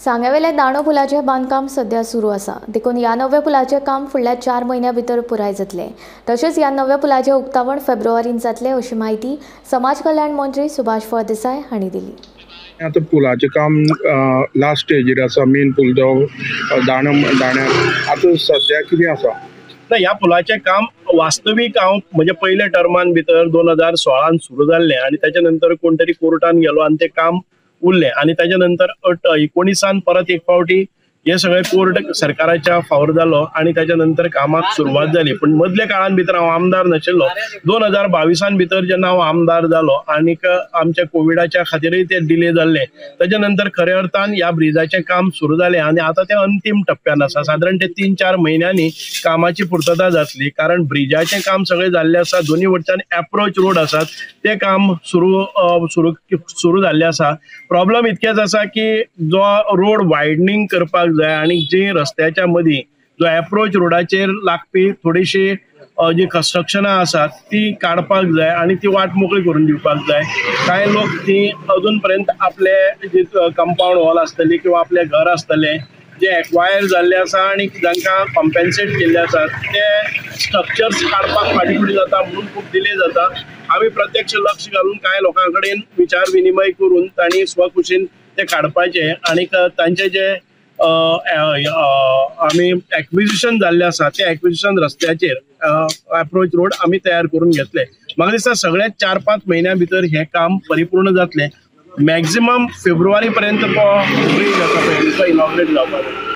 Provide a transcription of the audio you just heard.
सांग्यावेल्या दाणो पुलाचें बांदकाम सध्या सुरू आसा, देखून ह्या नव्या पुलाचें काम फुडल्या 4 म्हयन्यां भितर पुराय जातलें। तशेंच ह्या नव्या पुलाचें उक्तावण फेब्रुवारींत जातलें अशी म्हायती समाज कल्याण मंत्री सुभाष फळदेसाय हांणी दिली। आतां पुलाचें काम लास्ट स्टेजीर आसा, मेन पूल जो दाणो दाण्या आतां सद्या कितें आसा? ना, ह्या पुलाचें काम वास्तवीक हांव म्हज्या पयल्या टर्मान भितर 2016 सुरू जाल्लें आनी ताच्या नंतर कोण तरी कोर्टान गेलो आनी तें काम उरलें आनी ताच्या नंतर 19 परत एक फावटी हे सगळे कोर्ट सरकाराच्या फावर जालो आनी ताच्या नंतर कामाक सुरवात जाली। पूण मदल्या काळान भितर हांव आमदार नाशिल्लो। 2022 भितर जेन्ना हांव आमदार जालो आनीक आमच्या कोविडाच्या खातीरय ते डिले जाल्ले, ताच्या नंतर खऱ्या अर्थान ह्या ब्रिजाचें काम सुरू जालें आनी आतां तें अंतीम टप्प्यान आसा। सादारण ते 3-4 म्हयन्यांनी कामाची पुर्तता जातली, कारण ब्रिजाचें काम सगळें जाल्लें आसा, दोनी वटच्यान एप्रोच रोड आसात ते काम सुरू सुरू सुरू जाल्लें आसा। प्रॉब्लम इतकेच आसा की जो रोड वायडनींग करपाक जाय आनी जी रस्त्याच्या मदीं जो एप्रोच रोडाचेर लागपी थोडीशी जी कंस्ट्रक्शनां आसात ती काडपाक जाय आनी ती वाट मोकळी करून दिवपाक जाय। कांय लोक ती अजून पर्यंत आपले जी कंपाउंड वॉल आसतली किंवा आपलें घर आसतलें जे एक्वायर जाल्ले आसा आनी जांकां कॉम्पेन्सेट केल्ले आसा ते स्ट्रक्चर्स काडपाक फाटीं फुडें जाता म्हणून खूब डिले जाता। आमी प्रत्यक्ष लक्ष घालून कांय लोकां कडेन विचार विनिमय करून तांणी स्वखुशीन ते काडपाचे आनी तांचे जे आमी एक्विजिशन जाल्ले आसा ते एक्विजिशन रस्त्याचेर एप्रोच रोड आमी तयार करून घेतले। म्हाका दिसता सगळ्या 4-5 म्हयन्यां भितर हें काम परिपूर्ण जातलें। मॅक्झिमम फेब्रुवारी पर्यंत तो ब्रीज आसा पळय तो इनॉग्रेट जावपाक जाय।